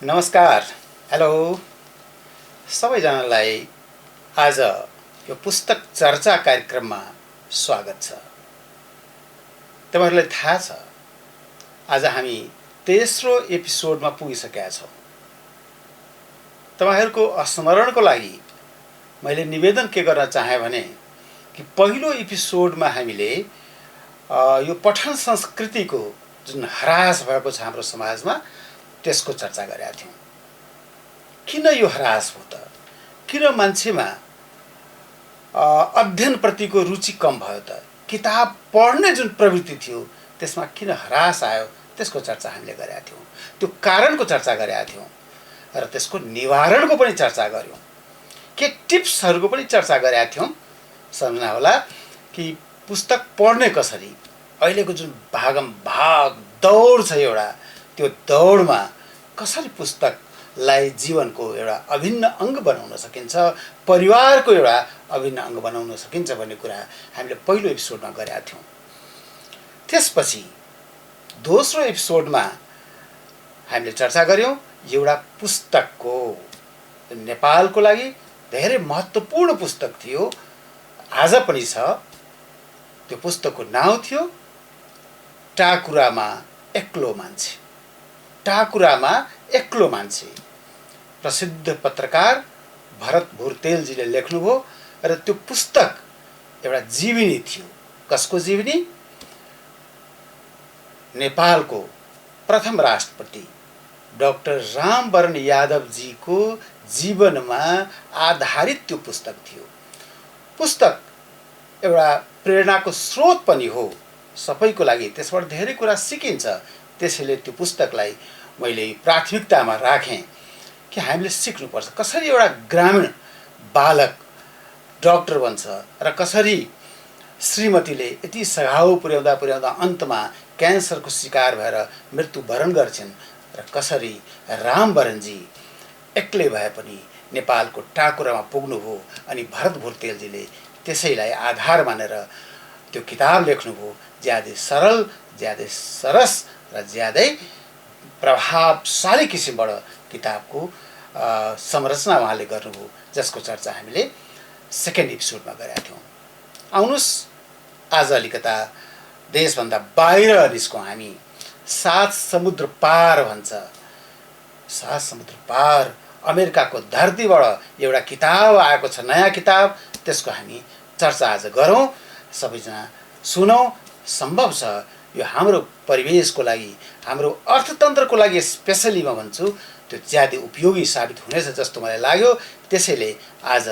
नमस्कार, हेलो सबैजनालाई आज यो पुस्तक चर्चा कार्यक्रममा स्वागत छ। तपाईहरुलाई थाहा छ आज हामी तेस्रो एपिसोडमा पुगिसकेका छौं। तपाईहरुको स्मरणको लागि मैले निवेदन के गर्न चाहे भने कि पहिलो एपिसोडमा हामीले यो पठन संस्कृतिको जुन ह्रास भएको छ हाम्रो समाजमा त्यसको चर्चा गरेका थियौं। किन यो ह्रास भयो त? किन मान्छेमा अध्ययन प्रतिको रुचि कम भयो त? किताब पढ्ने जुन प्रवृत्ति थियो त्यसमा किन ह्रास आयो त्यसको चर्चा हामीले गरेका थियौं। त्यो कारणको चर्चा गरेका थियौं र त्यसको निवारणको पनि चर्चा गर्यौं। के टिप्सहरुको पनि चर्चा गरेका थियौं। सम्झना होला कि पुस्तक पढ्ने कसरी, अहिलेको जुन भाग दौड छ एउटा, त्यो दौडमा कसरी पुस्तकलाई जीवनको एउटा अभिन्न अंग बनाउन सकिन्छ, परिवारको एउटा अभिन्न अंग बनाउन सकिन्छ भन्ने कुरा हामीले पहिलो एपिसोडमा गरेका थियौं। त्यसपछि दोस्रो एपिसोडमा हामीले चर्चा गर्यौं एउटा पुस्तकको, नेपालको लागि धेरै महत्त्वपूर्ण पुस्तक थियो, आज पनि छ। त्यो पुस्तकको नाम थियो टाकुरामा एक्लो मान्छे। टाकुरामा एक्लो मान्छे प्रसिद्ध पत्रकार भरत भुर्तेलजीले लेख्नुभयो र त्यो पुस्तक एउटा जीवनी थियो। कसको जीवनी? नेपालको प्रथम राष्ट्रपति डाक्टर रामवरण यादवजीको जीवनमा आधारित त्यो पुस्तक थियो। पुस्तक एउटा प्रेरणाको स्रोत पनि हो सबैको लागि, त्यसबाट धेरै कुरा सिकिन्छ। त्यसैले त्यो पुस्तकलाई मैले प्राथमिकतामा राखेँ कि हामीले सिक्नुपर्छ कसरी एउटा ग्रामीण बालक डाक्टर बन्छ र कसरी श्रीमतीले यति सघाउ पुर्याउँदा अन्तमा क्यान्सरको शिकार भएर मृत्युवरण गर्छन् र कसरी रामवरणजी एक्लै भए पनि नेपालको टाकुरामा पुग्नुभयो अनि भरत भुर्तेलजीले त्यसैलाई आधार मानेर त्यो किताब लेख्नुभयो। ज्यादै सरल, ज्यादै सरस र ज्यादै प्रभावशाली किसिमबाट किताबको संरचना उहाँले गर्नुभयो, जसको चर्चा हामीले सेकेन्ड एपिसोडमा गरेका थियौं। आउनुस् आज अलिकता देशभन्दा बाहिर निस्कौं हामी। सात समुद्र पार भन्छ। सात समुद्र पार अमेरिकाको धरतीबाट एउटा किताब आएको छ, नयाँ किताब। त्यसको हामी चर्चा आज गरौं, सबैजना सुनौं। सम्भव छ यो हाम्रो परिवेशको लागि, हाम्रो अर्थतन्त्रको लागि स्पेशली म भन्छु त्यो ज्यादै उपयोगी साबित हुनेछ जस्तो मलाई लाग्यो। त्यसैले आज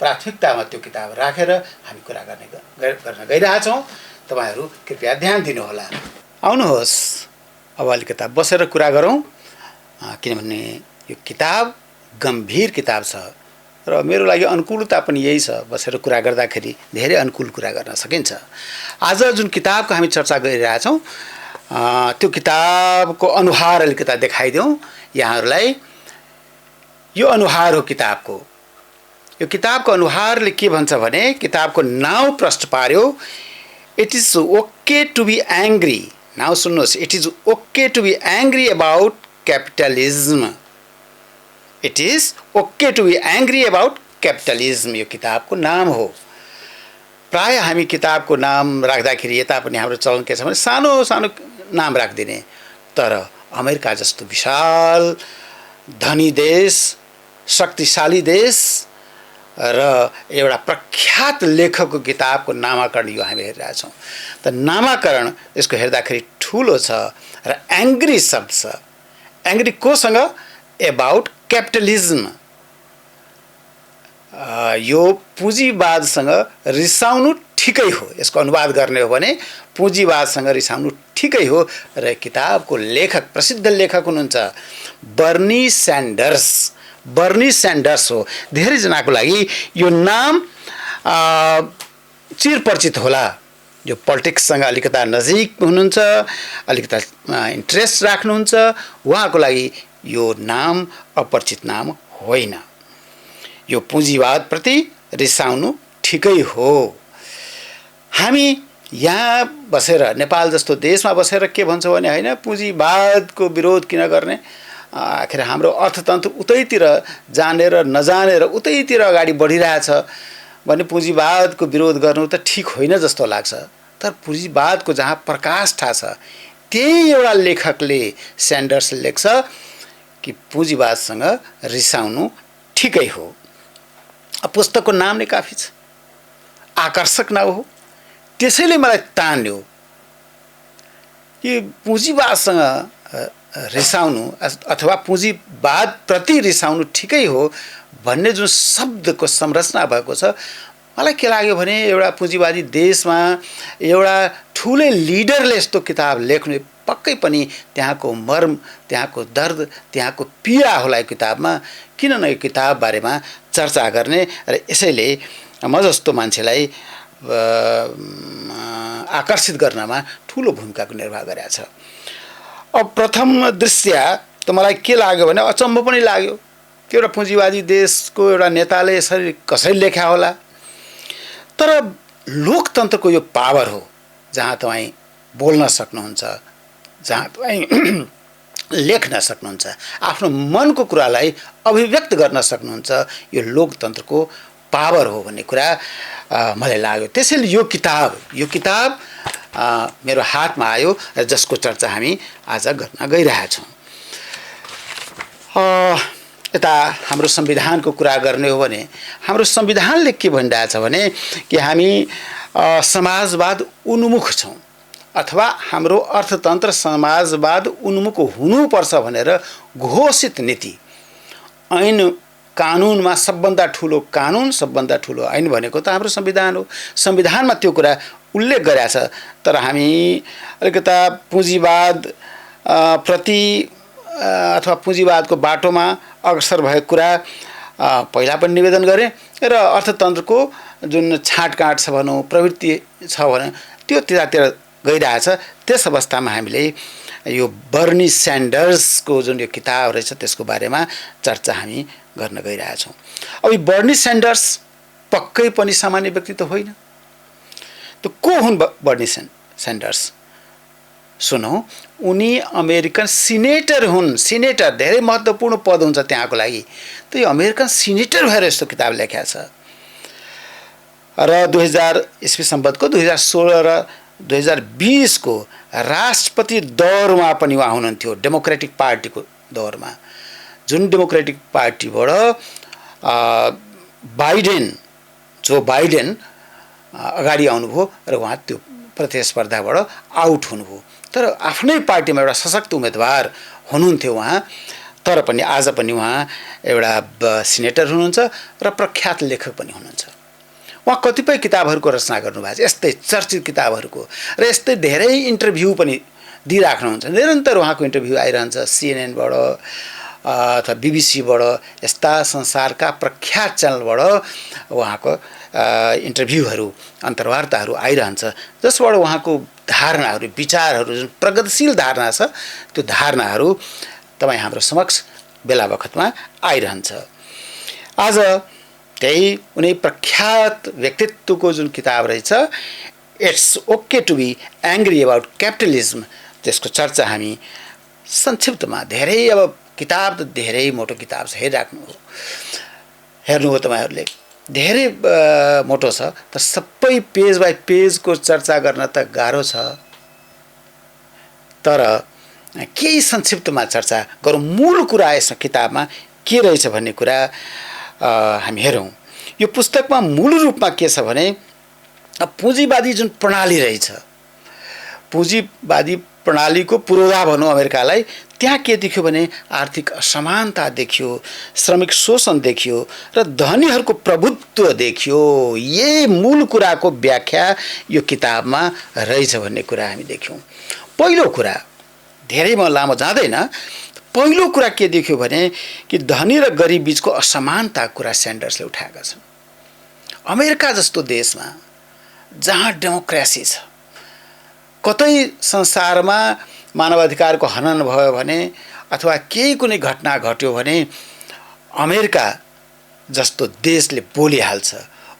प्राथमिकतामा त्यो किताब राखेर हामी कुरा गर्न गइरहेछौँ। तपाईहरु कृपया ध्यान दिनुहोला। आउनुहोस् अब अलिकता बसेर कुरा गरौँ, किनभने यो किताब गम्भीर किताब छ र मेरो लागि अनुकूलता पनि यही छ। बसेर कुरा गर्दाखेरि धेरै अनुकूल कुरा गर्न सकिन्छ। आज जुन किताबको हामी चर्चा गरिरहेछौँ त्यो किताबको अनुहार अलिकता देखाइदेऊ यहाँहरूलाई। यो अनुहार हो किताबको। यो किताबको अनुहारले के भन्छ भने किताबको नाउँ प्रश्न पार्यो, it is okay to be angry. नाउँ सुन्नुहोस्, it is okay to be angry about capitalism. It is okay to be angry about capitalism यो किताबको नाम हो। प्राय हामी किताबको नाम राख्दाखेरि यता पनि हाम्रो चलन के छ भने सानो सानो नाम राख्दिने। तर अमेरिका जस्तो विशाल धनी देश, शक्तिशाली देश र एउटा प्रख्यात लेखकको किताबको नामाकरण यो हामी हेरिरहेछौँ। त नामाकरण यसको हेर्दाखेरि ठुलो छ र एङ्ग्री शब्द छ। एङ्ग्री कोसँग? एबाउट क्यापिटलिज्म। यो पुँजीवादसँग रिसाउनु ठिकै हो। यसको अनुवाद गर्ने हो भने पुँजीवादसँग रिसाउनु ठिकै हो। र किताबको लेखक प्रसिद्ध लेखक हुनुहुन्छ बर्नी स्यान्डर्स। बर्नी स्यान्डर्स हो। धेरै जनाको लागि यो नाम चिरपरिचित होला। यो पोलिटिक्ससँग अलिकता नजिक हुनुहुन्छ, अलिकता इन्ट्रेस्ट राख्नुहुन्छ, उहाँको लागि यो नाम अपरिचित नाम होइन। यो पुँजीवादप्रति रिसाउनु ठिकै हो। हामी यहाँ बसेर नेपाल जस्तो देशमा बसेर के भन्छौँ भने होइन पुँजीवादको विरोध किन गर्ने, आखिर हाम्रो अर्थतन्त्र उतैतिर जानेर नजानेर उतैतिर अगाडि बढिरहेछ भने पुँजीवादको विरोध गर्नु त ठिक होइन जस्तो लाग्छ। तर पुँजीवादको जहाँ प्रकाष्ठा छ त्यही एउटा लेखकले स्यान्डर्स लेख्छ कि पुँजीवादसँग रिसाउनु ठिकै हो। पुस्तकको नाम नै काफी छ, आकर्षक नाम हो। त्यसैले मलाई तान्यो कि पुँजीवादसँग रिसाउनु अथवा पुँजीवादप्रति रिसाउनु ठिकै हो भन्ने जुन शब्दको संरचना भएको छ, मलाई के लाग्यो भने एउटा पुँजीवादी देशमा एउटा ठुलै लिडरले यस्तो किताब लेख्नु पक्कै पनि त्यहाँको मर्म, त्यहाँको दर्द, त्यहाँको पीडा होला। किताबमा किन न यो किताब बारेमा चर्चा गर्ने र यसैले म जस्तो मान्छेलाई आकर्षित गर्नमा ठुलो भूमिकाको निर्वाह गरेको छ। अब प्रथम दृष्टया त मलाई के लाग्यो भने अचम्म पनि लाग्यो कि एउटा पुँजीवादी देशको एउटा नेताले यसरी कसरी लेख्या होला। तर लोकतन्त्रको यो पावर हो जहाँ तपाईँ बोल्न सक्नुहुन्छ, जहाँ तपाईँ लेख्न सक्नुहुन्छ, आफ्नो मनको कुरालाई अभिव्यक्त गर्न सक्नुहुन्छ। यो लोकतन्त्रको पावर हो भन्ने कुरा मलाई लाग्यो। त्यसैले यो किताब मेरो हातमा आयो र जसको चर्चा हामी आज गर्न गइरहेछौँ। यता हाम्रो संविधानको कुरा गर्ने हो भने हाम्रो संविधानले के भनिरहेछ भने कि हामी समाजवाद उन्मुख छौँ अथवा हाम्रो अर्थतन्त्र समाजवाद उन्मुख हुनुपर्छ भनेर घोषित नीति ऐन कानुनमा सबभन्दा ठुलो कानुन, सबभन्दा ठुलो ऐन भनेको त हाम्रो संविधान हो। संविधानमा त्यो कुरा उल्लेख गरेको छ। तर हामी अलिकता पुँजीवाद प्रति अथवा पुँजीवादको बाटोमा अग्रसर भएको कुरा पहिला पनि निवेदन गरेँ र अर्थतन्त्रको जुन छाँटकाँट छ भनौँ, प्रवृत्ति छ भने त्यो त्यतातिर गइरहेछ। त्यस अवस्थामा हामीले यो बर्नी स्यान्डर्सको जुन यो किताब रहेछ त्यसको बारेमा चर्चा हामी गर्न गइरहेछौँ। अब यो बर्नी स्यान्डर्स पक्कै पनि सामान्य व्यक्ति त होइन। त को हुन् बर्नी स्यान्डर्स? सुनौ, उनी अमेरिकन सिनेटर हुन्। सिनेटर धेरै महत्त्वपूर्ण पद हुन्छ त्यहाँको लागि। त यो अमेरिकन सिनेटर भएर यस्तो किताब लेखेको छ र 2000 ईस्वी सम्बन्धको 2016 र 2020 को राष्ट्रपति दौरमा पनि उहाँ हुनुहुन्थ्यो, डेमोक्रेटिक पार्टीको दौरमा। जुन डेमोक्रेटिक पार्टीबाट जो बाइडेन अगाडि आउनुभयो र उहाँ त्यो प्रतिस्पर्धाबाट आउट हुनुभयो। तर आफ्नै पार्टीमा एउटा सशक्त उम्मेदवार हुनुहुन्थ्यो उहाँ। तर पनि आज पनि उहाँ एउटा सिनेटर हुनुहुन्छ र प्रख्यात लेखक पनि हुनुहुन्छ। उहाँ कतिपय किताबहरूको रचना गर्नुभएको छ, यस्तै चर्चित किताबहरूको, र यस्तै धेरै इन्टरभ्यू पनि दिइराख्नुहुन्छ। निरन्तर उहाँको इन्टरभ्यू आइरहन्छ सिएनएनबाट अथवा बिबिसीबाट, यस्ता संसारका प्रख्यात च्यानलबाट उहाँको इन्टरभ्यूहरू, अन्तर्वार्ताहरू आइरहन्छ जसबाट उहाँको धारणाहरू, विचारहरू, जुन प्रगतिशील धारणा छ त्यो धारणाहरू तपाईँ हाम्रो समक्ष बेला बखतमा आइरहन्छ। आज त्यही उनी प्रख्यात व्यक्तित्वको जुन किताब रहेछ it's okay to be angry about capitalism, त्यसको चर्चा हामी संक्षिप्तमा, धेरै अब किताब त धेरै मोटो किताब छ, हेर्नु हो तपाईँहरूले, धेरै मोटो छ। तर सबै पेज बाई पेजको चर्चा गर्न त गाह्रो छ। तर केही संक्षिप्तमा चर्चा गरौँ, मूल कुरा यस किताबमा के रहेछ भन्ने कुरा हामी हेरौँ। यो पुस्तकमा मूल रूपमा के छ भने पुँजीवादी जुन प्रणाली रहेछ, पुँजीवादी प्रणालीको पुरोधा भनौँ अमेरिकालाई, त्यहाँ के देखियो भने आर्थिक असमानता देखियो, श्रमिक शोषण देखियो र धनीहरूको प्रभुत्व देखियो। यही मूल कुराको व्याख्या यो किताबमा रहेछ भन्ने कुरा हामी देख्यौँ। पहिलो कुरा, धेरै म लामो जाँदैन, पहिलो कुरा के देखियो भने कि धनी र गरिब बीचको असमानता कुरा स्यान्डर्सले उठाएका छन्। अमेरिका जस्तो देशमा जहाँ डेमोक्रेसी छ, कतै संसारमा मानवाधिकारको हनन भयो भने अथवा केही कुनै घटना घट्यो भने अमेरिका जस्तो देशले बोलिहाल्छ,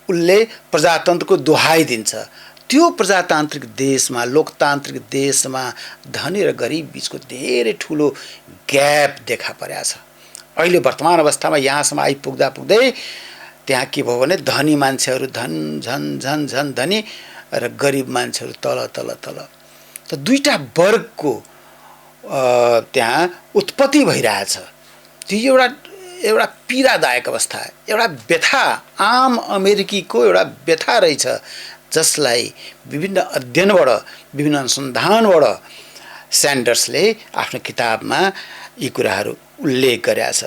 उसले प्रजातन्त्रको दुहाई दिन्छ। त्यो प्रजातान्त्रिक देशमा, लोकतान्त्रिक देशमा धनी र गरिब बीचको धेरै ठुलो ग्याप देखा परेको छ। अहिले वर्तमान अवस्थामा यहाँसम्म आइपुग्दा पुग्दै त्यहाँ के भयो भने धनी मान्छेहरू झन झन झन झन धनी र गरिब मान्छेहरू तल तल तल। त दुईटा वर्गको त्यहाँ उत्पत्ति भइरहेछ। त्यो एउटा पीडादायक अवस्था, एउटा व्यथा, आम अमेरिकीको एउटा व्यथा रहेछ, जसलाई विभिन्न अध्ययनबाट, विभिन्न अनुसन्धानबाट स्यान्डर्सले आफ्नो किताबमा यी कुराहरू उल्लेख गरेका छ।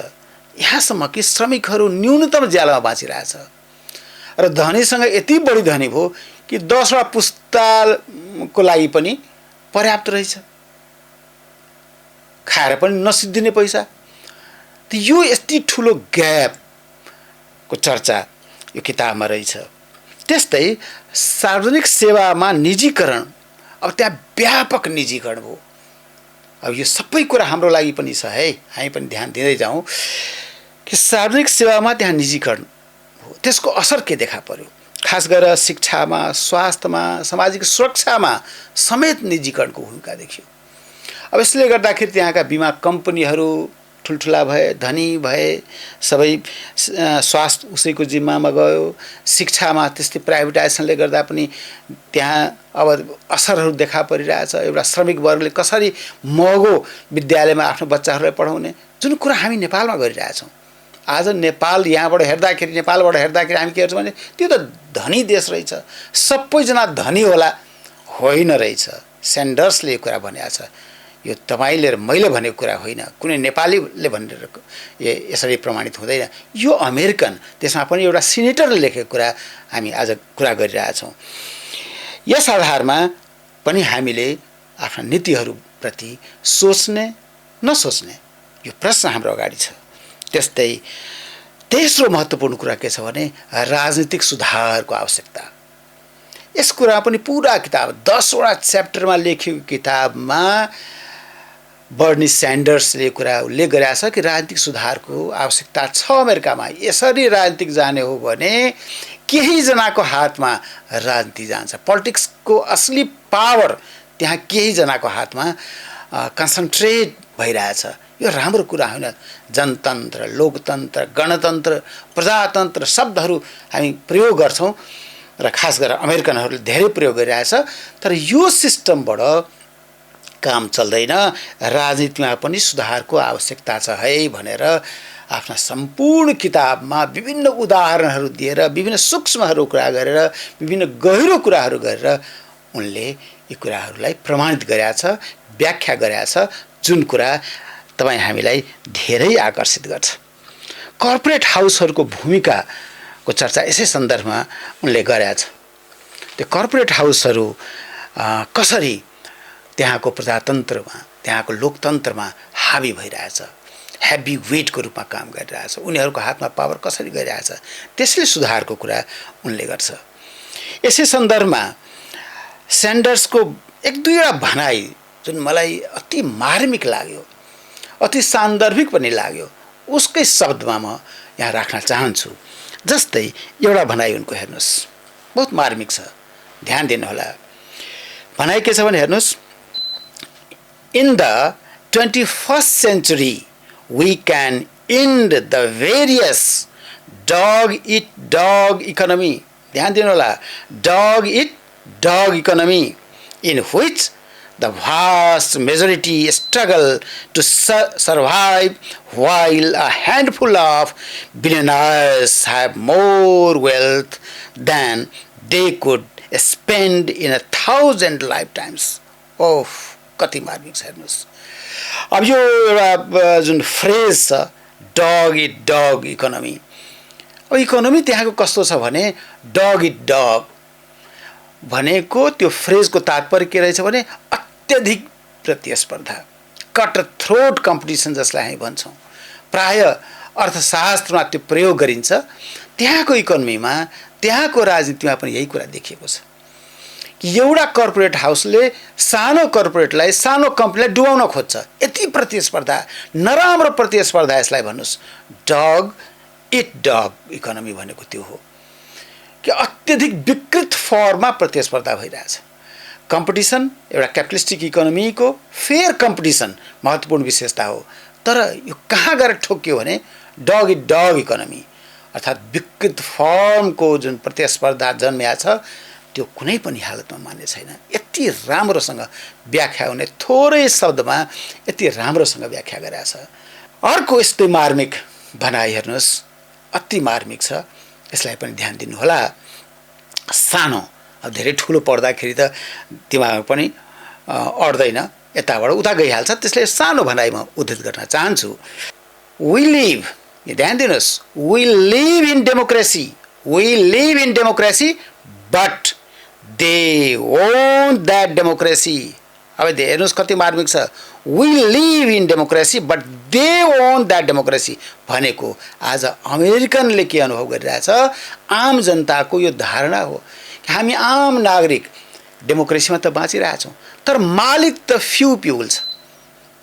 यहाँसम्म कि श्रमिकहरू न्यूनतम ज्यालामा बाँचिरहेछ र धनीसँग यति बढी धनी भयो कि 10वटा पुस्ताको लागि पनि पर्याप्त रहेछ, खाएर पनि नसिद्धिने पैसा। त यो यति ठुलो ग्यापको चर्चा यो किताबमा रहेछ। त्यस्तै सार्वजनिक सेवामा निजीकरण, अब त्यहाँ व्यापक निजीकरण भयो। अब यो सबै कुरा हाम्रो लागि पनि छ है, हामी पनि ध्यान दिँदै जाउँ कि सार्वजनिक सेवामा त्यहाँ निजीकरण हो, त्यसको असर के देखा पर्यो। खास गरेर शिक्षामा, स्वास्थ्यमा, सामाजिक सुरक्षामा समेत निजीकरणको भूमिका देखियो। अब यसले गर्दाखेरि त्यहाँका बिमा कम्पनीहरू ठुल्ठुला भए, धनी भए, सबै स्वास्थ्य उसैको जिम्मामा गयो। शिक्षामा त्यस्तै प्राइभेटाइजेसनले गर्दा पनि त्यहाँ अब असरहरू देखा परिरहेछ। एउटा श्रमिक वर्गले कसरी महँगो विद्यालयमा आफ्नो बच्चाहरूलाई पढाउने, जुन कुरा हामी नेपालमा गरिरहेछौँ। आज नेपाल यहाँबाट हेर्दाखेरि, नेपालबाट हेर्दाखेरि हामी के हेर्छौँ भने त्यो त धनी देश रहेछ, सबैजना धनी होला, होइन रहेछ। स्यान्डर्सले यो कुरा भनेको छ। यो तपाईँले र मैले भनेको कुरा होइन, कुनै नेपालीले भनेर यसरी प्रमाणित हुँदैन। यो अमेरिकन, त्यसमा पनि एउटा सिनेटरले लेखेको कुरा हामी आज कुरा गरिरहेछौँ। यस आधारमा पनि हामीले आफ्ना नीतिहरूप्रति सोच्ने नसोच्ने यो प्रश्न हाम्रो अगाडि छ। त्यस्तै तेस्रो महत्त्वपूर्ण कुरा के छ भने राजनीतिक सुधारको आवश्यकता। यस कुरा पनि पुरा किताब 10वटा च्याप्टरमा लेखिएको किताबमा बर्नी स्यान्डर्सले कुरा उल्लेख गरेका छ कि राजनीतिक सुधारको आवश्यकता छ अमेरिकामा। यसरी राजनीतिक जाने हो भने केही जनाको हातमा राजनीति जान्छ। पोलिटिक्सको असली पावर त्यहाँ केही जनाको हातमा कन्सन्ट्रेट भइरहेछ। यो राम्रो कुरा होइन। जनतन्त्र, लोकतन्त्र, गणतन्त्र, प्रजातन्त्र शब्दहरू हामी प्रयोग गर्छौँ र खास गरेर अमेरिकनहरूले धेरै प्रयोग गरिरहेछ। तर यो सिस्टमबाट काम चल्दैन। राजनीतिमा पनि सुधारको आवश्यकता छ है भनेर आफ्ना सम्पूर्ण किताबमा विभिन्न उदाहरणहरू दिएर, विभिन्न सूक्ष्महरू कुरा गरेर, विभिन्न गहिरो कुराहरू गरेर उनले यी कुराहरूलाई प्रमाणित गरेका छ, व्याख्या गरेका छ, जुन कुरा तपाईँ हामीलाई धेरै आकर्षित गर्छ। कर्पोरेट हाउसहरूको भूमिकाको चर्चा यसै सन्दर्भमा उनले गरेका छ। त्यो कर्पोरेट हाउसहरू कसरी त्यहाँको प्रजातन्त्रमा, त्यहाँको लोकतन्त्रमा हावी भइरहेछ, हेभी वेटको रूपमा काम गरिरहेछ, उनीहरूको हातमा पावर कसरी गइरहेछ, त्यसले सुधारको कुरा उनले गर्छ। यसै सन्दर्भमा स्यान्डर्सको एक दुईवटा भनाइ जुन मलाई अति मार्मिक लाग्यो, अति सान्दर्भिक पनि लाग्यो, उसकै शब्दमा म यहाँ राख्न चाहन्छु। जस्तै एउटा भनाइ उनको हेर्नुहोस्, बहुत मार्मिक छ, ध्यान दिनुहोला। भनाइ के छ भने हेर्नुहोस्, In the 21st century, we can end the various dog-eat-dog economy. ध्यान दिनु होला, dog-eat-dog economy, in which the vast majority struggle to survive while a handful of billionaires have more wealth than they could spend in 1,000 lifetimes. Oh, कति मार्मिक छ हेर्नुहोस्। अब यो एउटा जुन फ्रेज छ डग इट डग इकोनोमी, अब इकोनोमी त्यहाँको कस्तो छ भने डग इट डग भनेको त्यो फ्रेजको तात्पर्य के रहेछ भने अत्यधिक प्रतिस्पर्धा, कट थ्रोट कम्पिटिसन जसलाई हामी भन्छौँ। प्राय अर्थशास्त्रमा त्यो प्रयोग गरिन्छ। त्यहाँको इकोनोमीमा, त्यहाँको राजनीतिमा पनि यही कुरा देखिएको छ कि एउटा कर्पोरेट हाउसले सानो कर्पोरेटलाई, सानो कम्पनीलाई डुबाउन खोज्छ। यति प्रतिस्पर्धा, नराम्रो प्रतिस्पर्धा, यसलाई भन्नुहोस् डग इट डग इकोनोमी भनेको त्यो हो। कि अत्यधिक विकृत फर्ममा प्रतिस्पर्धा भइरहेछ। कम्पिटिसन एउटा क्यापिटलिस्टिक इकोनोमीको फेयर कम्पिटिसन महत्त्वपूर्ण विशेषता हो। तर यो कहाँ गएर ठोक्यो भने डग इट डग इकोनोमी, अर्थात् विकृत फर्मको जुन प्रतिस्पर्धा जन्मिया छ त्यो कुनै पनि हालतमा मान्य छैन। यति राम्रोसँग व्याख्या हुने, थोरै शब्दमा यति राम्रोसँग व्याख्या गरेको छ। अर्को यस्तै मार्मिक भनाइ हेर्नुहोस्, अति मार्मिक छ, यसलाई पनि ध्यान दिनुहोला। सानो, अब धेरै ठुलो पढ्दाखेरि त दिमाग पनि अड्दैन, यताबाट उता गइहाल्छ, त्यसले सानो भनाइ म उद्धृत गर्न चाहन्छु। वी लिभ, ध्यान दिनुहोस्, we live in democracy, we live in democracy but they own that democracy. अब हेर्नुहोस् कति मार्मिक छ। We live in democracy but they own that democracy भनेको आज अमेरिकनले के अनुभव गरिरहेछ, आम जनताको यो धारणा हो कि हामी आम नागरिक डेमोक्रेसीमा त बाँचिरहेछौँ, तर मालिक त फ्यु पिपुल्स,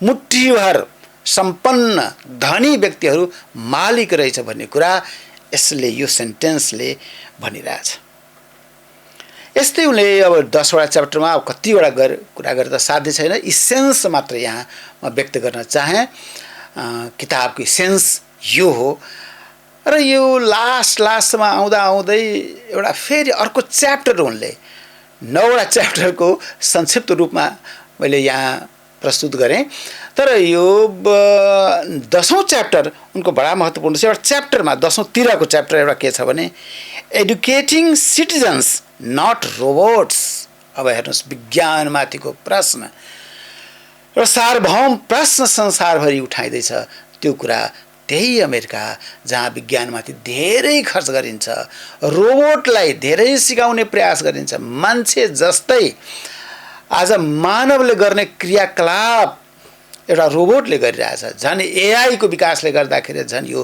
मुठ्ठीभर सम्पन्न धनी व्यक्तिहरू मालिक रहेछ भन्ने कुरा यसले, यो सेन्टेन्सले भनिरहेछ। यस्तै उनले अब 10वटा च्याप्टरमा अब कतिवटा कुरा गरेर त साध्य छैन, इसेन्स मात्र यहाँ म व्यक्त गर्न चाहेँ। किताबको इसेन्स यो हो। र यो लास्टमा आउँदै एउटा फेरि अर्को च्याप्टर उनले 9वटा च्याप्टरको संक्षिप्त रूपमा मैले यहाँ प्रस्तुत गरेँ। तर यो 10औं च्याप्टर उनको बडा महत्त्वपूर्ण छ। एउटा च्याप्टरमा 10औं-तिरको च्याप्टर एउटा के छ भने एडुकेटिङ सिटिजन्स नट रोबोट्स। अब हेर्नुहोस्, विज्ञानमाथिको प्रश्न र सार्वभौम प्रश्न संसारभरि उठाइँदैछ। त्यो कुरा त्यही अमेरिका जहाँ विज्ञानमाथि धेरै खर्च गरिन्छ, रोबोटलाई धेरै सिकाउने प्रयास गरिन्छ, मान्छे जस्तै आज मानवले गर्ने क्रियाकलाप एउटा रोबोटले गरिरहेछ। झन् एआईको विकासले गर्दाखेरि झन् यो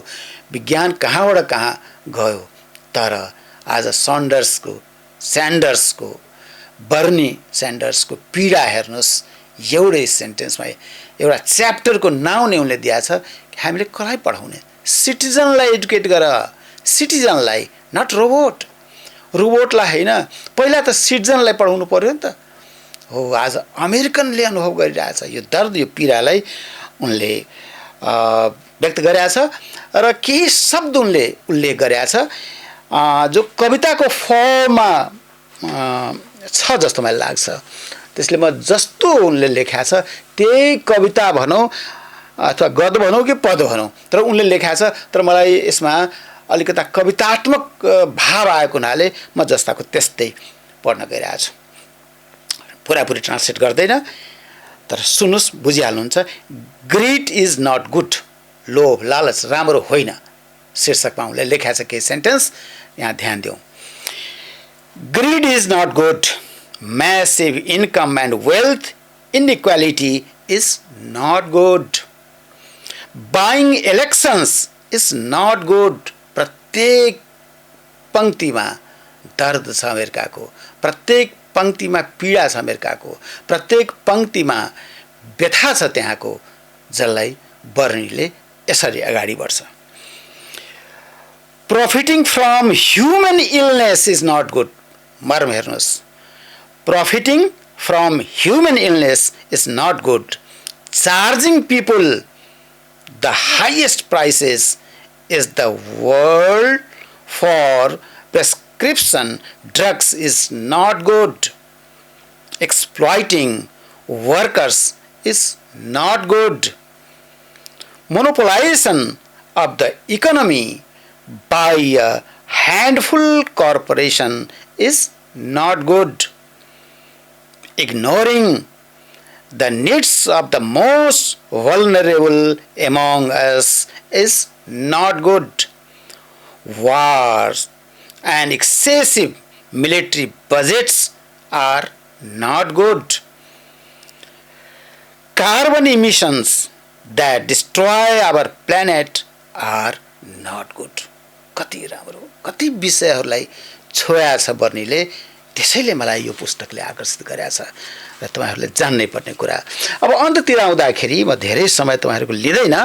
विज्ञान कहाँबाट कहाँ गयो। तर आज स्यान्डर्सको बर्नी स्यान्डर्सको पीडा हेर्नुहोस्, एउटै सेन्टेन्समा एउटा च्याप्टरको नाउँ नै उनले दिएको छ कि हामीले कसलाई पढाउने, सिटिजनलाई एडुकेट गर, सिटिजनलाई, नट रोबोट। रोबोटलाई होइन, पहिला त सिटिजनलाई पढाउनु पर्यो नि त। हो, आज अमेरिकनले अनुभव गरिरहेछ यो दर्द, यो पीडालाई उनले व्यक्त गरेका छ। र केही शब्द उनले उल्लेख गरेका छ जो कविताको फर्ममा छ जस्तो मलाई लाग्छ। त्यसले म जस्तो उनले लेखेका छ त्यही कविता भनौँ अथवा गद्य भनौँ कि पद भनौँ, तर उनले लेखेका छ। तर मलाई यसमा अलिकता कवितात्मक भाव आएको हुनाले म जस्ताको त्यस्तै पढ्न गइरहेको छु। पुरापुरी ट्रान्सलेट गर्दैन, तर सुन्नुहोस्, बुझिहाल्नुहुन्छ। ग्रिड इज नट गुड, लोभ लालच राम्रो होइन शीर्षकमा उनले लेखेका छ केही सेन्टेन्स, यहाँ ध्यान दिउँ। Greed is not good, massive income and wealth inequality is not good, buying elections is not good. प्रत्येक पङ्क्तिमा दर्द छ अमेरिकाको, प्रत्येक पङ्क्तिमा पीडा छ अमेरिकाको, प्रत्येक पङ्क्तिमा व्यथा छ त्यहाँको, जसलाई बर्नीले यसरी अगाडि बढ्छ। Profiting from human illness is not good. मर्म हेर्नुहोस्, profiting from human illness is not good, charging people the highest prices is the world for prescription drugs is not good, exploiting workers is not good, monopolization of the economy by a handful corporation is not good, ignoring the needs of the most vulnerable among us is not good, wars and excessive military budgets are not good, carbon emissions that destroy our planet are not good। कति राम्रो, कति विषयहरूलाई छोया छ बर्नीले। त्यसैले मलाई यो पुस्तकले आकर्षित गरेको छ र तपाईहरुले जान्नै पर्ने कुरा। अब अन्ततिर आउँदाखेरि म धेरै समय तपाईहरुको लिँदैन,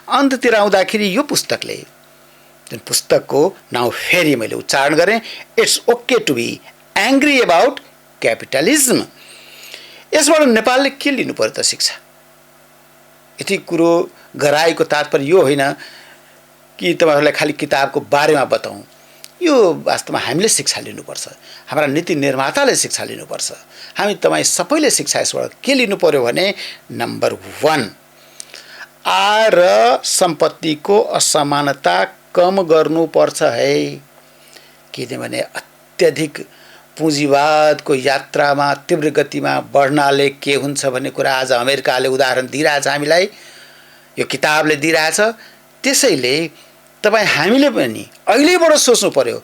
अन्ततिर आउँदाखेरि यो पुस्तकले जुन पुस्तकको नाउँ फेरि मैले उच्चारण गरेँ, it's okay to be angry about capitalism. यसबाट नेपालले के लिनु पर्यो त शिक्षा? यति कुरो गराएको तात्पर्य यो होइन कि तपाईँहरूलाई खालि किताबको बारेमा बताउँ। यो वास्तवमा हामीले शिक्षा लिनुपर्छ, हाम्रा नीति निर्माताले शिक्षा लिनुपर्छ। हामी तपाईँ सबैले शिक्षा यसबाट के लिनु पर्यो भने, नम्बर 1, आय र सम्पत्तिको असमानता कम गर्नुपर्छ है। किनभने अत्यधिक पुँजीवादको यात्रामा तीव्र गतिमा बढ्नाले के हुन्छ भन्ने कुरा आज अमेरिकाले उदाहरण दिइरहेछ, हामीलाई यो किताबले दिइरहेछ। त्यसैले तपाईँ हामीले पनि अहिलेबाट सोच्नु पर्यो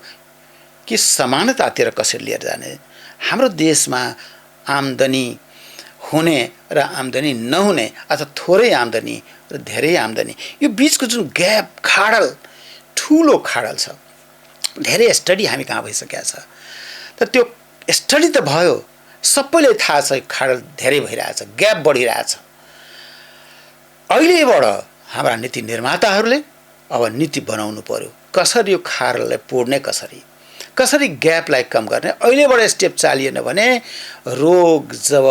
कि समानतातिर कसरी लिएर जाने। हाम्रो देशमा आम्दानी हुने र आम्दानी नहुने, अथवा थोरै आम्दानी र धेरै आम्दानी, यो बिचको जुन ग्याप, खाडल, ठुलो खाडल छ। धेरै स्टडी हामी कहाँ भइसकेको छ, तर त्यो स्टडी त भयो, सबैलाई थाहा छ खाडल धेरै भइरहेछ, ग्याप बढिरहेछ। अहिलेबाट हाम्रा नीति निर्माताहरूले अब नीति बनाउनु पर्यो, कसरी यो खाडललाई पुर्ने, कसरी ग्यापलाई कम गर्ने। अहिलेबाट स्टेप चालिएन भने रोग जब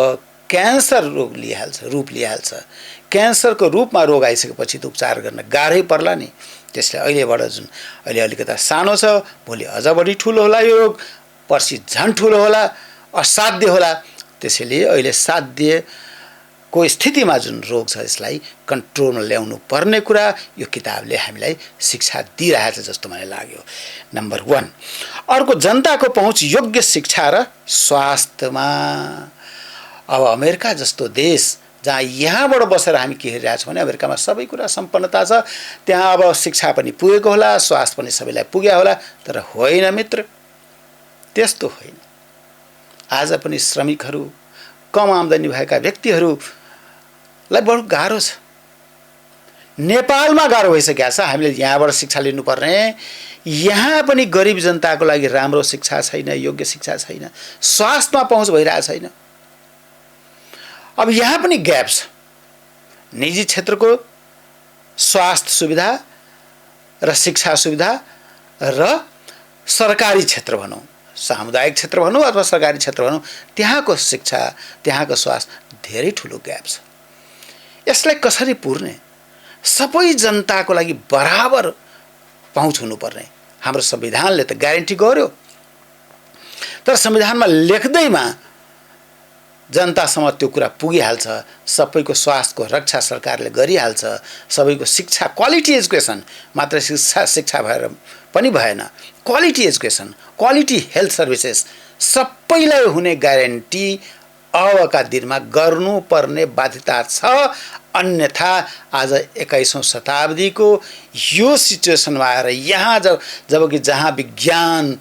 क्यान्सर रोग रूप लिइहाल्छ, क्यान्सरको रूपमा रोग आइसकेपछि त उपचार गर्न गाह्रै पर्ला नि। त्यसले अहिलेबाट जुन अहिले अलिकता सानो छ, भोलि अझ बढी ठुलो होला यो रोग, पर्सि झन् ठुलो होला, असाध्य होला। त्यसैले अहिले साध्यको स्थितिमा जुन रोग छ यसलाई कन्ट्रोलमा ल्याउनु पर्ने कुरा यो किताबले हामीलाई शिक्षा दिइरहेछ जस्तो मलाई लाग्यो, नम्बर 1। अर्को, जनताको पहुँच योग्य शिक्षा र स्वास्थ्यमा। अब अमेरिका जस्तो देश जहाँ यहाँबाट बसेर हामी के हेरिरहेछौँ भने अमेरिकामा सबै कुरा सम्पन्नता छ, त्यहाँ अब शिक्षा पनि पुगेको होला, स्वास्थ्य पनि सबैलाई पुग्या होला। तर होइन मित्र, त्यस्तो होइन। आज पनि श्रमिकहरू, कम आम्दानी भएका व्यक्तिहरूलाई बडो गाह्रो छ। नेपालमा गाह्रो भइसकेको छ, हामीले यहाँबाट शिक्षा लिनुपर्ने। यहाँ पनि गरिब जनताको लागि राम्रो शिक्षा छैन, योग्य शिक्षा छैन, स्वास्थ्यमा पहुँच भइरहेको छैन। अब यहाँ पनि ग्याप छ। निजी क्षेत्रको स्वास्थ्य सुविधा र शिक्षा सुविधा र सरकारी क्षेत्र भनौँ, सामुदायिक क्षेत्र भनौँ अथवा सरकारी क्षेत्र भनौँ, त्यहाँको शिक्षा, त्यहाँको स्वास्थ्य धेरै ठुलो ग्याप छ। यसलाई कसरी पुर्ने? सबै जनताको लागि बराबर पहुँच हुनुपर्ने हाम्रो संविधानले त ग्यारेन्टी गर्यो। तर संविधानमा लेख्दैमा जनतासम्म त्यो कुरा पुगिहाल्छ, सबैको स्वास्थ्यको रक्षा सरकारले गरिहाल्छ, सबैको शिक्षा, क्वालिटी एजुकेसन, मात्र शिक्षा भएर पनि भएन, quality education, quality health services सबैलाई हुने ग्यारेन्टी अबका दिनमा गर्नुपर्ने बाध्यता छ। अन्यथा आज 21औं शताब्दीको यो सिचुएसनमा आएर यहाँ जबकि जहाँ विज्ञान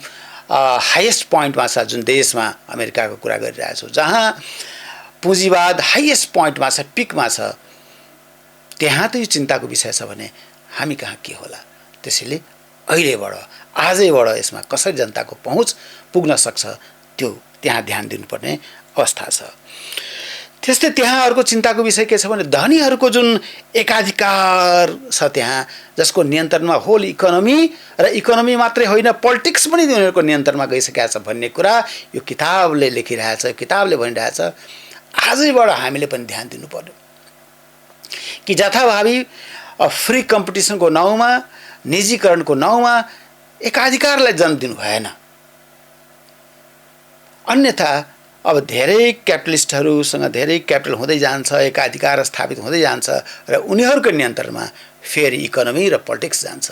हाइएस्ट पोइन्टमा छ, जुन देशमा अमेरिकाको कुरा गरिरहेछौँ, जहाँ पुँजीवाद हाइएस्ट पोइन्टमा छ, पिकमा छ, त्यहाँ त यो चिन्ताको विषय छ भने हामी कहाँ के होला? त्यसैले अहिलेबाट, आजैबाट यसमा कसरी जनताको पहुँच पुग्न सक्छ त्यो त्यहाँ ध्यान दिनुपर्ने अवस्था छ। त्यस्तै त्यहाँ अर्को चिन्ताको विषय के छ भने धनीहरूको जुन एकाधिकार छ त्यहाँ, जसको नियन्त्रणमा होल इकोनोमी र इकोनोमी मात्रै होइन पोलिटिक्स पनि उनीहरूको नियन्त्रणमा गइसकेको छ भन्ने कुरा यो किताबले लेखिरहेछ, किताबले भनिरहेछ। आजैबाट हामीले पनि ध्यान दिनु पर्यो कि जथाभावी फ्री कम्पिटिसनको नाउँमा, निजीकरणको नाउँमा एकाधिकारलाई जन्म दिनु भएन। अन्यथा अब धेरै क्यापिटलिस्टहरूसँग धेरै क्यापिटल हुँदै जान्छ, एकाधिकार स्थापित हुँदै जान्छ र उनीहरूको नियन्त्रणमा फेरि इकोनोमी र पोलिटिक्स जान्छ।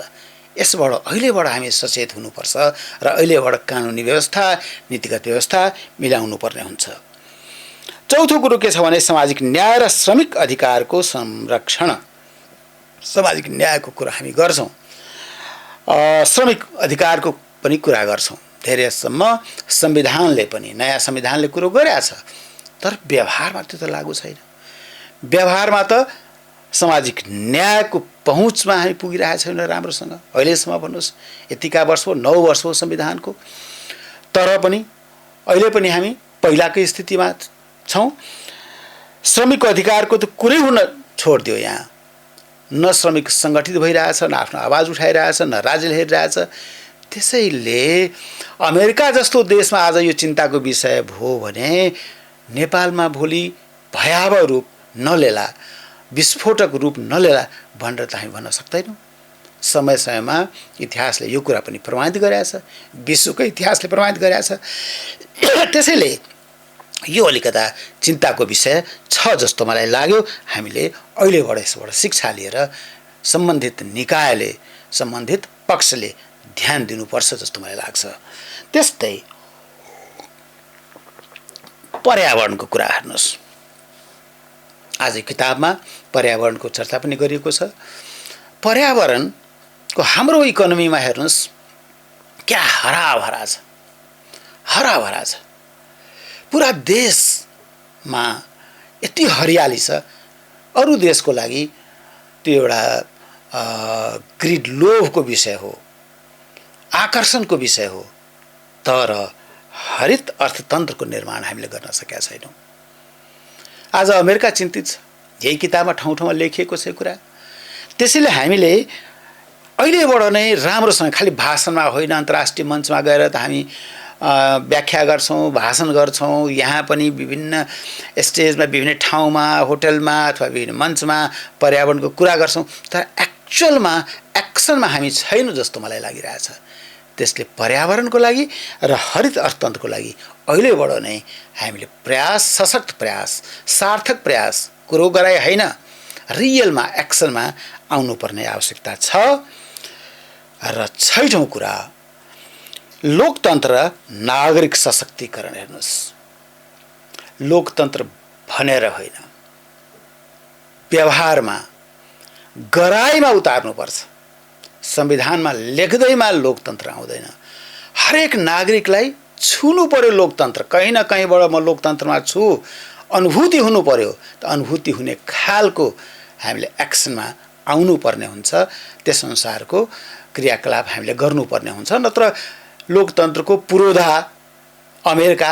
यसबाट अहिलेबाट हामी सचेत हुनुपर्छ र अहिलेबाट कानुनी व्यवस्था, नीतिगत व्यवस्था मिलाउनु पर्ने हुन्छ। चौथो कुरो के छ भने सामाजिक न्याय र श्रमिक अधिकारको संरक्षण। सामाजिक न्यायको कुरा हामी गर्छौँ, श्रमिक अधिकारको पनि कुरा गर्छौँ। धेरैसम्म संविधानले पनि, नयाँ संविधानले कुरो गरेको छ, तर व्यवहारमा त्यो त लागू छैन। व्यवहारमा त सामाजिक न्यायको पहुँचमा हामी पुगिरहेको छैनौँ राम्रोसँग। अहिलेसम्म भन्नुहोस्, यतिका वर्ष हो, 9 वर्ष हो संविधानको, तर पनि अहिले पनि हामी पहिलाकै स्थितिमा छौँ। श्रमिकको अधिकारको त कुरै हुन छोडिदियो। यहाँ न श्रमिक सङ्गठित भइरहेछ, न आफ्नो आवाज उठाइरहेछ, न राज्यले हेरिरहेछ। त्यसैले अमेरिका जस्तो देशमा आज यो चिन्ताको विषय भयो भने नेपालमा भोलि भयावह रूप नलेला, विस्फोटक रूप नलेला भनेर त हामी भन्न सक्दैनौँ। समय समयमा इतिहासले यो कुरा पनि प्रमाणित गरेको छ, विश्वको इतिहासले प्रमाणित गरेको छ। त्यसैले यो अलिकता चिन्ताको विषय छ जस्तो मलाई लाग्यो। हामीले अहिलेबाट यसबाट शिक्षा लिएर सम्बन्धित निकायले, सम्बन्धित पक्षले ध्यान दिनुपर्छ जस्तो मलाई लाग्छ। त्यस्तै पर्यावरणको कुरा हेर्नुहोस्, आज किताबमा पर्यावरणको चर्चा पनि गरिएको छ। पर्यावरणको हाम्रो इकोनोमीमा हेर्नुहोस् क्या हराभरा छ, हराभरा छ। पुरा देशमा यति हरियाली छ, अरू देशको लागि त्यो एउटा ग्रिड लोभको विषय हो, आकर्षणको विषय हो। तर हरित अर्थतन्त्रको निर्माण हामीले गर्न सकेका छैनौँ। आज अमेरिका चिन्तित छ, यही किताबमा ठाउँ ठाउँमा लेखिएको छ कुरा। त्यसैले हामीले अहिलेबाट नै राम्रोसँग खालि भाषणमा होइन, अन्तर्राष्ट्रिय मञ्चमा गएर त हामी व्याख्या गर्छौँ, भाषण गर्छौँ, यहाँ पनि विभिन्न स्टेजमा, विभिन्न ठाउँमा, होटलमा अथवा विभिन्न मञ्चमा पर्यावरणको कुरा गर्छौँ। तर एक्चुअलमा एक्सनमा हामी छैनौँ जस्तो मलाई लागिरहेछ। त्यसले पर्यावरणको लागि र हरित अर्थतन्त्रको लागि अहिलेबाट नै हामीले प्रयास, सशक्त प्रयास, सार्थक प्रयास, कुरो गराइ होइन, रियलमा एक्सनमा आउनुपर्ने आवश्यकता छ। र छैठौँ कुरा लोकतन्त्र र नागरिक सशक्तिकरण। हेर्नुहोस्, लोकतन्त्र भनेर होइन, व्यवहारमा गराइमा उतार्नुपर्छ। संविधानमा लेख्दैमा लोकतन्त्र आउँदैन। हरेक नागरिकलाई छुनु पर्यो लोकतन्त्र। कहीँ न कहीँबाट म लोकतन्त्रमा छु, अनुभूति हुनु पर्यो। त अनुभूति हुने खालको हामीले एक्सनमा आउनुपर्ने हुन्छ, त्यसअनुसारको क्रियाकलाप हामीले गर्नुपर्ने हुन्छ। नत्र लोकतन्त्रको पुरोधा अमेरिका,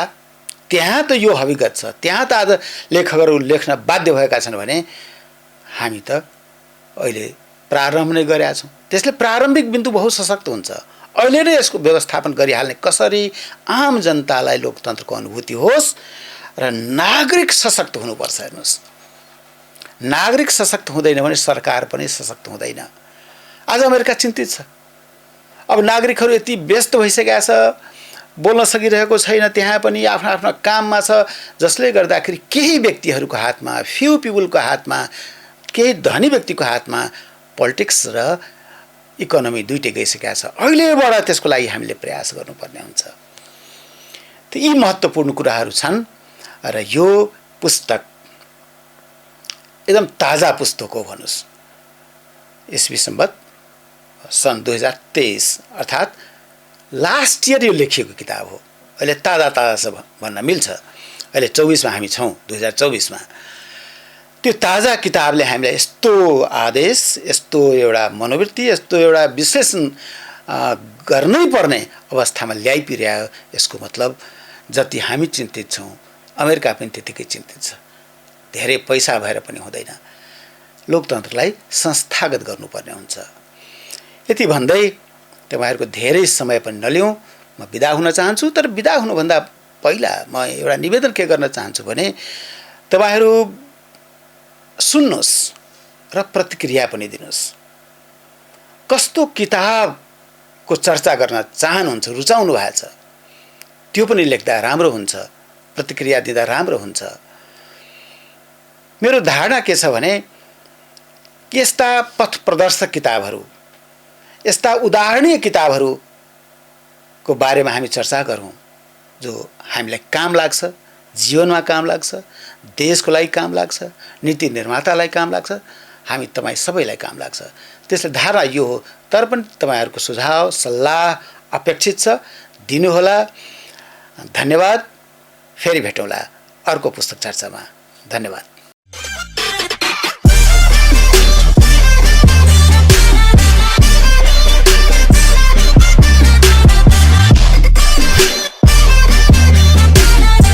त्यहाँ त यो हकीकत छ, त्यहाँ त आज लेखकहरू लेख्न बाध्य भएका छन् भने हामी त अहिले प्रारम्भ नै गरेका छौँ। त्यसले प्रारम्भिक बिन्दु बहुत सशक्त हुन्छ। अहिले नै यसको व्यवस्थापन गरिहाल्ने, कसरी आम जनतालाई लोकतन्त्रको अनुभूति होस् र नागरिक सशक्त हुनुपर्छ। हेर्नुहोस्, नागरिक सशक्त हुँदैन भने सरकार पनि सशक्त हुँदैन। आज अमेरिका चिन्तित छ। अब नागरिकहरू यति व्यस्त भइसकेका छ, बोल्न सकिरहेको छैन, त्यहाँ पनि आफ्ना आफ्ना काममा छ, जसले गर्दाखेरि केही व्यक्तिहरूको हातमा, फ्यु पिपुलको हातमा, केही धनी व्यक्तिको हातमा पोलिटिक्स र इकोनोमी दुइटै गइसकेका छ। अहिलेबाट त्यसको लागि हामीले प्रयास गर्नुपर्ने हुन्छ। त यी महत्त्वपूर्ण कुराहरू छन् र यो पुस्तक एकदम ताजा पुस्तक हो भन्नुहोस्। ईस्वी सम्बत सन् 2023 अर्थात् लास्ट इयर यो लेखिएको किताब हो। अहिले ताजा ताजा छ भन्न मिल्छ। अहिले 24मा हामी छौँ, 2024मा। त्यो ताजा किताबले हामीलाई यस्तो आदेश, यस्तो एउटा मनोवृत्ति, यस्तो एउटा विश्लेषण गर्नै पर्ने अवस्थामा ल्याइपुर्यायो। यसको मतलब जति हामी चिन्तित छौँ, अमेरिका पनि त्यतिकै चिन्तित छ। धेरै पैसा भएर पनि हुँदैन, लोकतन्त्रलाई संस्थागत गर्नुपर्ने हुन्छ। यति भन्दै तपाईँहरूको धेरै समय पनि नलिउँ, म बिदा हुन चाहन्छु। तर बिदा हुनुभन्दा पहिला म एउटा निवेदन के गर्न चाहन्छु भने तपाईँहरू सुन्नुहोस् र प्रतिक्रिया पनि दिनुहोस्। कस्तो किताबको चर्चा गर्न चाहनुहुन्छ, रुचाउनु भएको छ, त्यो पनि लेख्दा राम्रो हुन्छ, प्रतिक्रिया दिँदा राम्रो हुन्छ। मेरो धारणा के छ भने यस्ता पथ प्रदर्शक किताबहरू, यस्ता उदाहरणीय किताबहरूको बारेमा हामी चर्चा गरौँ, जो हामीलाई काम लाग्छ, जीवनमा काम लाग्छ, देशको लागि काम लाग्छ, नीति निर्मातालाई काम लाग्छ, हामी तपाईँ सबैलाई काम लाग्छ। त्यसले धारणा यो हो। तर पनि तपाईँहरूको सुझाव, सल्लाह अपेक्षित छ, दिनुहोला। धन्यवाद। फेरि भेटौँला अर्को पुस्तक चर्चामा। धन्यवाद।